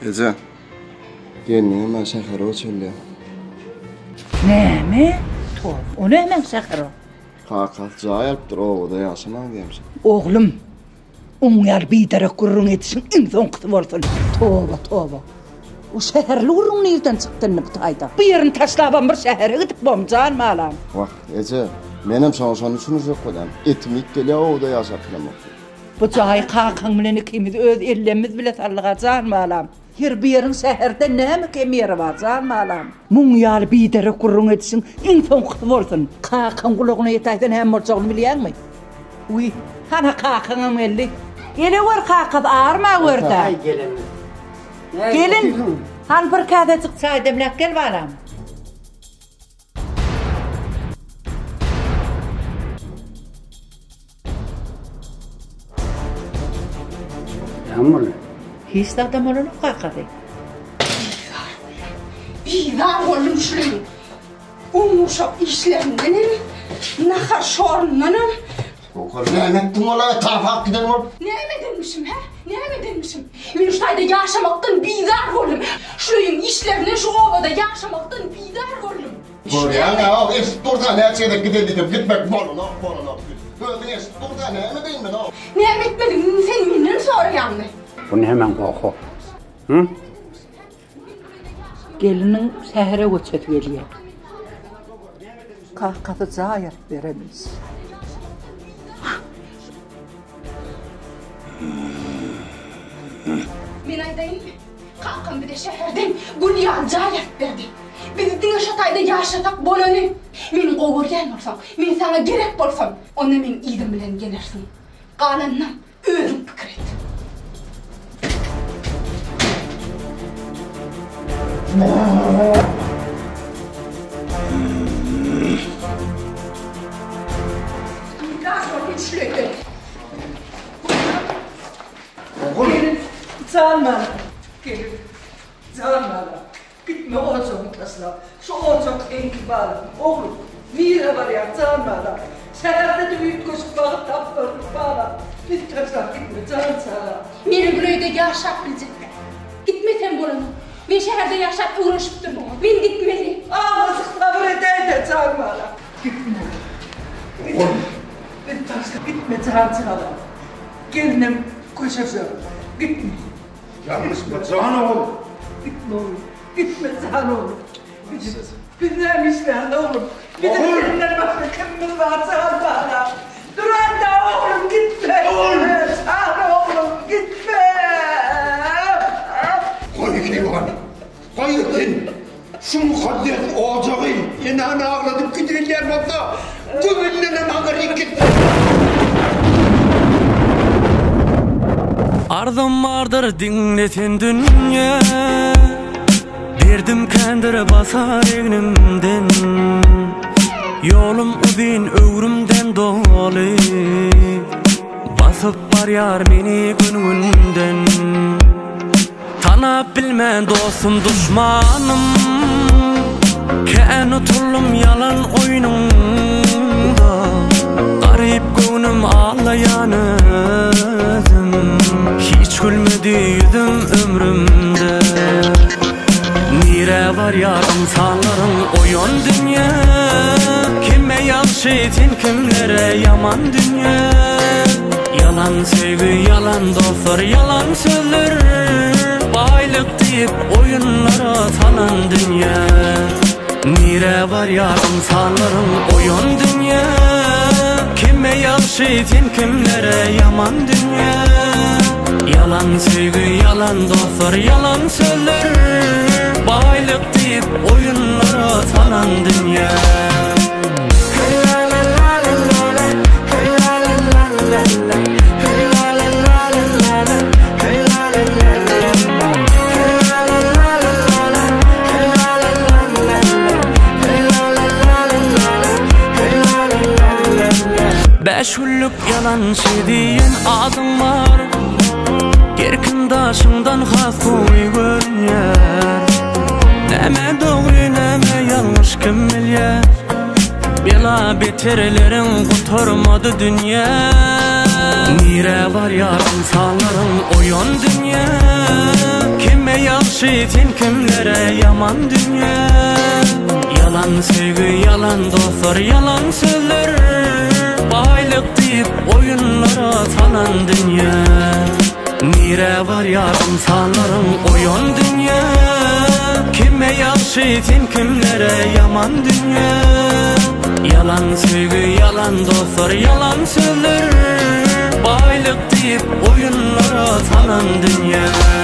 Eje, gelniňem-ä şähere göçelýär. Näme? Toba, o nämäň şähere? Kakasy jaý alypdyr, obada ýaşamaň diýemşin. Oglum, oň ýaly biderek gürrüň edişiň iň soňkusy bolsun. Toba, toba. O şäherli gürrüň nirden çykdy indi bu taýda? Bu ýerini taşlabam bir şähere gidip bom, jan balam. Wah, eje, menem şoňa şony düşündirjek bolýan. Etim iýip gelýär, obada ýaşap bilemok diýip. Bu jaýy kakaň bilen ikimiz öz ellemmiz bile saldyk-a, jan balam. Her bir ýeriň şäherde näme kem ýeri bar, jan balam? Muň ýaly biderek gürrüň edişiň iň soňkusy bolsun. Kakaň gulagyna ýetäýse näme boljagyny bilýäňmi? Wiý, hana kakaňam geldi. Gelewer kakasy, arma gör-dä. Aý, gelin. Gelin, hany bir käsejik çaý demläp gel balam. Näme boldy? Hiç zadam bolanok kakasy. Bizar boldum. Bizar boldum şulyň oňuşak işlerindenem, nahar şorundanam. Göwher näme etdiň ola tafak giden bolup? Näme edenmişim hä? Näme edenmişim? Men şu taýda ýaşamakdan bizar boldum. Şulyň işlerinden şu obada ýaşamakdan bizar boldum. Görýäň-ä, eşidip dursa näçe gezek gideli diýsem gitmek bolanok, bolanok diýip. Özüň eşidip dursa näme edeýin men-ow? Näme etmelidigini sen menden soraýaňmy? Bu nämäň gohy? Hı? Geliniň şähere göçesi gelýär. Kakasy jaý alyp berenmiş. Men aýdaýynmy? Kakam bize şäherden gül ýaly jaý alyp berdi. Biz diňe şo taýda ýaşasak bolany. Meni gowy görýän bolsaň, men saňa gerek bolsam, onda meň yzym bilen gelersiň. Galanynam özüň pikir et. Ogul! Gelin, jan balam. Gelin, jan balam. Gitme ojagyňy taşlap. Şu ojak seňki balam. Oglum, nirä barýaň, jan balam? Şäherde-de üýtgeşik bagt tapmarsyň, balam. Bizi taşlap gitme, jan çagam. Menem bul öýde ýaşap biljek däl. Gitmesem bolanok. Men şäherde ýaşap öwrenişipdim. Men gitmeli. Azajyk sabyr edäý-dä, jan balam. Gitme. Ogul! Bizi taşlap gitme, jan çagam. Gelinem köşeşer. Gitme. Ýalňyşma, jan ogul. Gitme oglum. Gitme jan oglum. Biz näme işlärli oglum? Bizim senden başga kimimiz bar jan balam? Duranda oglum gitme. Ogul! Jan oglum gitme. Goý keýwany. Goý gitsin. Şu mukaddes ojagy enäni agladyp gidibilýän bolsa, göwündenem aňryk gitsin. Arzym bardyr diňle sen dünýe Derdim kändir basar egnimden Ýolum uzyn öwrümden doly Basyp barýar meni gün-günden Tanap bilmen dostum duşmanym Kän utuldym ýalan oýnuňda Garyp göwnüm aglaýan özüm Hiç gülmedi ýüzüm ömrümde Nirä barýar ynsanlaryň oýun dünýe Kime ýagşy sen kimlere ýaman dünýe Ýalan söýgi ýalan dostlar ýalan sözler Baýlyk diýip oýunlara salan dünýe Nirä barýar ynsanlaryň oýun dünýe Kime ýagşy sen kimlere ýaman dünýe Ýalan söýgi ýalan dostlar ýalan sözler Baýlyk diýip oýunlara salan dünýe. Bäş günlük ýalançy diýen adyň bar Her kim daşyňdan has gowy görünýär Näme dogry näme ýalňyş kim bilýär Bela beterleriň gutarmady dünýä Nirä barýar ynsanlaryň oýan dünýä Kime. Kime ýagşy sen kimlere ýaman dünýä. Ýalan söýgi ýalan dostlar ýalan sözler. Baýlyk diýip oýunlara salan dünýä. Nirä barýar ynsanlaryň oýun dünýä. Kime ýagşy sen kimlere ýaman dünýä. Ýalan söýgi ýalan dostlar ýalan sözler. Baýlyk diýip oýunlara salan dünýä.